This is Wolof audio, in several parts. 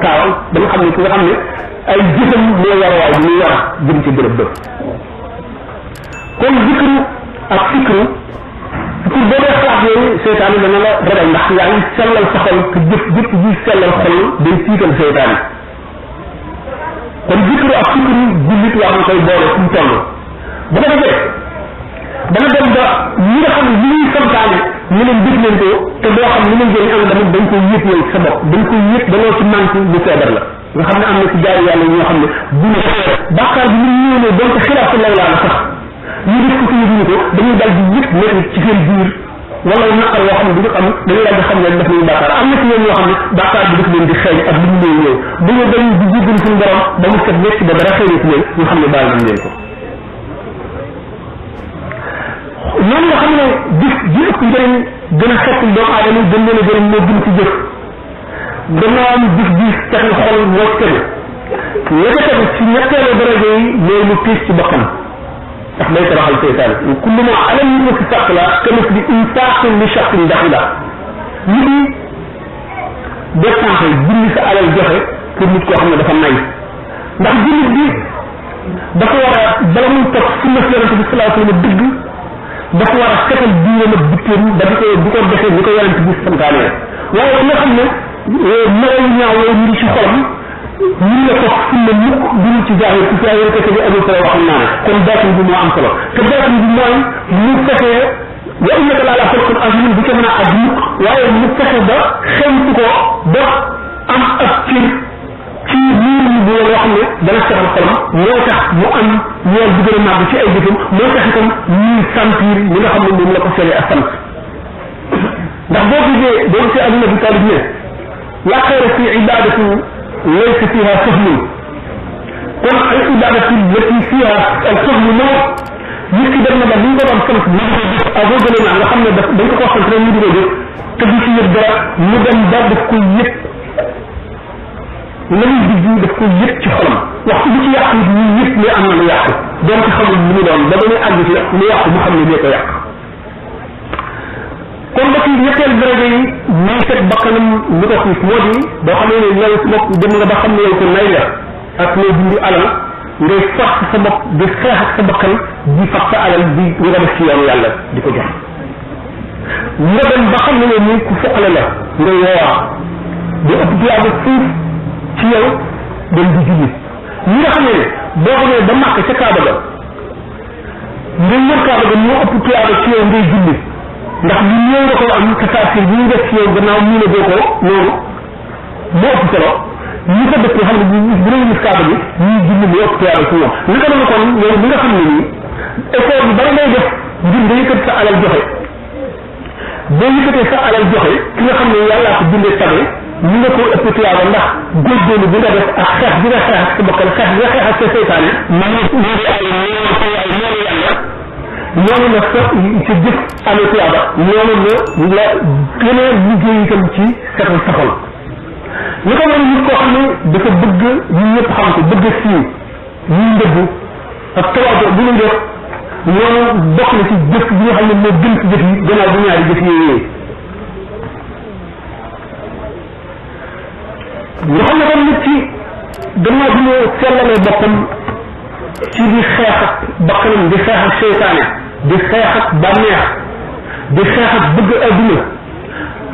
taawal ba nga xam ne ki nga xam ne ay jëfam moo war waay bi muy war a jëm ci bërëb ba kon zikru ak fikru pour boo dee xalaat yooyu seytaane dana la ragal ndax yaa ngi sellal sa xol te jëf jëpp ji sellal xol day tiital seytaane kon zikru ak fikru jullit war na koy boole fu mu toll bu ko defee dana dem ba ñi nga xam ne li ñuy santaane ñu leen def leen ko te doo xam ni leen jëriñ am tamit dañ koy yëg yow sa bopp dañ koy yëg dañoo ci manque lu feebar la nga xam ne am na ci jaay yàlla ñoo xam ne duñu bàkkaar bi ñu ñëw ne donc xilaafu lawlaa la sax ñu def ko ci yëguñu ko dañuy dal di yëg nekk ci seen biir wala naqar yoo xam ne duñu xam dañuy dal di xam ne def nañu bàkkaar am na ci ñoom ñoo xam ne bàkkaar bi daf leen di xeeñ ak lu mu leen ñëw dañoo dañ di jéggal suñu borom ba mu set wecc ba dara xeeñu ci leen ñu xam ne baal nañ leen ko noonu nga xam ne jëf ji ëpp njëriñ gën a xettul doomu aadama gën leen a jëriñ moo gën ci jëf gannaaw am jëf ji texal xol moo ci tegu la ca tegu ci ñetteelu daraja yi mooy lu tiis ci bakkan ndax day taraxal seytaan kullu ma alam ñu ci sàq la kamas bi infaqin li shaqin daxila nit ñi dépense julli sa alal joxe pour nit koo xam ne dafa nay ndax jullit bi dafa war a bala muy toog sunna si yonente bi sallallahu alayhi wa sallam dëgg dafa war a setal diine ak butteem ba di ko defee ni ko yonente bi santaane waaye ki nga xam ne melaw ñaaw yooyu ñu ngi ci xolam ñu la ko sunna mukk duñu ci jaahir ci jaahir kese bi amul solo waxam naa ne kon baatin bi moo am solo te baatin bi mooy mu fexee wa innaka la ala xulqin aziim bu ca mën a ak mukk waaye mu fexe ba xeñtu ko ba am ak cër ci liir bu loo xam ne dana setal xolam moo tax mu am ñeel bu gën a màgg ci ay jëfam moo tax itam ñuy sentir li nga xam ne moom la ko sele ak sant ndax boo gisee boo gisee Ali Abi Talib ne la xayra fi ibadati laysa fiha fahmun kon al ibadati lati fiha al fahm moo nit ki dem na ba li ñu ko doon sant mu di ko def aveugle na nga xam ne dañ ko sant rek mu di ko def te du ci yëg dara mu dem ba daf ko yëg la muy digg daf ko yëg ci xolam wax lu ci yàq ñu yëg ne am na lu yàqu doon ci xamul lu mu doon ba dañuy àgg ci lu yàqu mu xam ne lee ko yàq kon ba ci ñetteel daraja yi muy set bakkanam lu ko xiif moo di boo xamee ne yow sa bopp dem nga ba xam ne yow ko nay la ak loo dindi alal ngay fax sa bopp di xeex ak sa bakkan di fax sa alal di nga def ci yoonu yàlla di ko jox nga dem ba xam ne ne nii ku foqale la nga woowaa di ëpp tuyaaba fuuf ci yow dem di julli ñi nga xam ne boo demee ba màkk ca kaaba ga nga wër kaaba ga moo ëpp tuyaaba ci yow ngay julli ndax li ñëw nga ko am tasaasir bi ñu def ci yow gannaaw ñu ne boo ko noonu moo ëpp solo ñi ko dëkk xam ne bu ñu gis kaaba gi ñuy julli moo ëpp tuyaaba ci ñoom naka noonu kon yow bi nga xam ne nii effort bi bala ngay def ngir nga yëkkati sa alal joxe boo yëkkatee sa alal joxe ki nga xam ne yàllaa ko bindee tabe ñu nga ko ëpp tuyaaba ndax góorgóorlu bi nga def ak xeex bi nga xeex ak sa bakkan xeex bi nga xeex ak sa seytaane noonu la sa jëf amee tuyaaba noonu la gën a liggéey itam ci setal sa xol li ko war nit koo xam ne dafa bëgg ñu ñëpp xam ko bëgg siiw ñuy ndëgg ak tawaado bu ñu def noonu bokk na ci jëf bi nga xam ne moo gën ci jëf yi gannaaw bu ñaari jëf yooyu nga xam ne kon nit ci gannaaw bi ñu sellalee boppam ci di xeex ak bakkanam di xeex ak seytaane di xeex ak bànneex di xeex ak bëgg adduna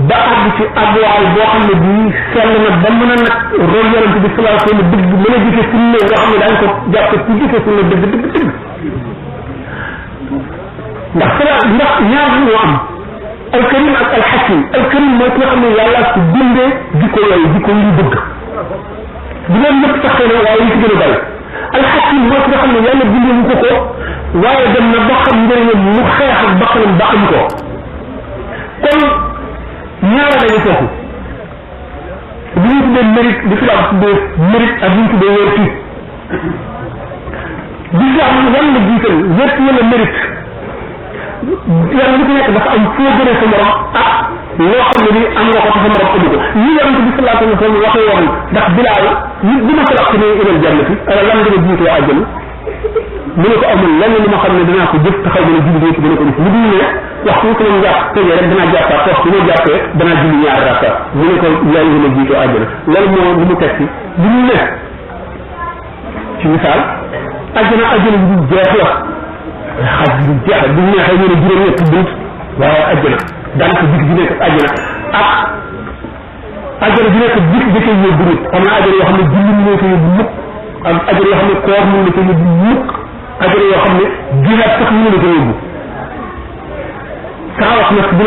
ba àgg ci àgguwaay boo xam ne bii sell na ba mën a nag roy yonent bi sallallahu alayhi wa sallam dëgg mën a jëfe sunna nga xam ne daañu ko jàppe ku jëfe sunna dëgg ndax ñaar ñoo am alkarim ak alxakim alkarim mooy ki nga xam ne yàlla ko bindee di ko yooyu di ko ñu bëgg di leen ñëpp sax na waaye li ci gën a bari alxakim mooy ki nga xam ne yàlla bindee ñu ko waaye dem na ba xam njëriñam mu xeex ak bakkanam ba am ko kon ñaara dañu foofu li ñu tuddee mérite li fi la tuddee mérite ak li ñu tuddee vertu l'islam lan la jiital vertu wala mérite yàlla li ko nekk dafa am foo gënee sa morom ak loo xam ne ni am nga ko te sa morom amu ko ñi yonente bi sallallahu alayhi wa sallam waxee woon ndax bilaal nit bi ma salaq ne ilal jannati ala lan nga jiitoo àjjana mu ne ko amul lenn lu ma xam ne danaa ko jëf te xaw ma ne julli yëpp dana ko def lu dul ne waxtu ko ma jàpp tëjee rek danaa jàppaat waxtu ma jàppee danaa julli ñaari rakka mu ne ko yaa ngi ma jiitoo àjjana loolu moo lu mu teg ci lu mu ne ci misaal àjjana àjjana bi du jeex la xaj bi du jeex la bu neexee ñu ne juróom-ñetti bunt waaye àjjana daanaka dig bi nekk àjjana ak àjjana bi nekk dig da koy yóbbu nit am na àjjana yoo xam ne julli moo ko yóbbu mukk ak àjjana yoo xam ne koor mu la ko yóbbu mukk àjjana yoo xam ne jihaad sax mu la ko yóbbu saa wax nag bu